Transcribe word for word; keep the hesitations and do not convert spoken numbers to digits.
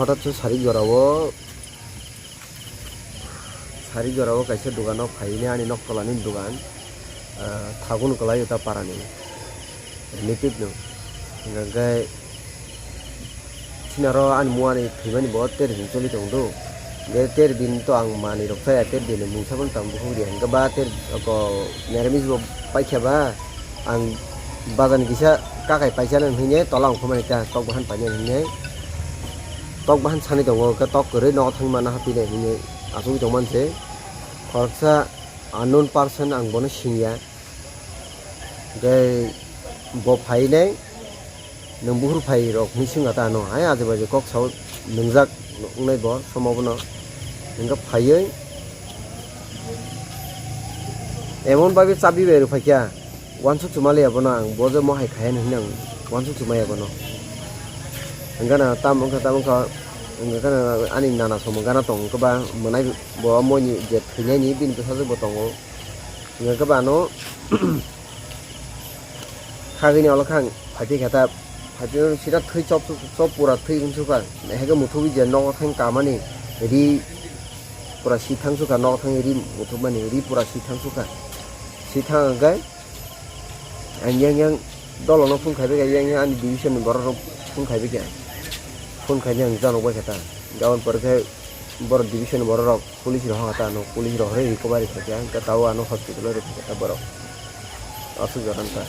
Hwnkhe sari jora o, sari jora o kaisa dogan o phaini ani nok tola ni dogan, ah, thagun kwlai o ta para ni relative no. Hwnkhe Sinaro ani muani thwimani bo ter din choli tong do. Ge ter din to ang mani rok chaya, ter din ni mungsa phano tang bukhuk riya. Hwnkhe ba ter ko meramis bo paikha ba ang bazar ni kisa kakai paisa nang hwine tola ongkha mani ta tok bahan paina hwine. Tok bahan sani tongo, hwnkhe tok kwrwi nogo thangwi manna hapinai hwine achugwi tongmani se. Khoroksa unknown person ang bono singya. Tei bo phainai nwng buhur phai rok hinwi swngkha ta ano, hai aje baje kok sao nwngjak wngnai bo somo bono. Hwnkhe phaiwi emon bagwi chabi bai rw phaikha, uansuk chuma liya bono ang, bo je mohai khai hinwi ang uansuk chuma ya bono. Hwnkhe na tamo wngkha, tamo wngkha, hwnkhe na ani nana somo gana tong wngkha ba mwnai bo moini je thwinaini bini bwsajwk bo tongo. Hwnkhe ba ano khagini olo khang phaiphi kha ta, phaiphi sida thwi chop chop pura thwi wng sukha, haikhe muthubwi je nogo thang kamani ri pura si thang sukha, nogo thang ri muthubmani ri pura si thang sukha, si thang hwnkhe ang yang yang dolono phone khaibai kha, yang yang ani division ni borok rok phone khaibai kha, phone khaini ang janok bai kha ta, jabon pore khe borok division ni borok rok. Police rok hwnka ta ano, police rok hwnwi recovery khaikha, hwnkhe tao ano hospital o rwkha ta borok. Aswk jora wngkha.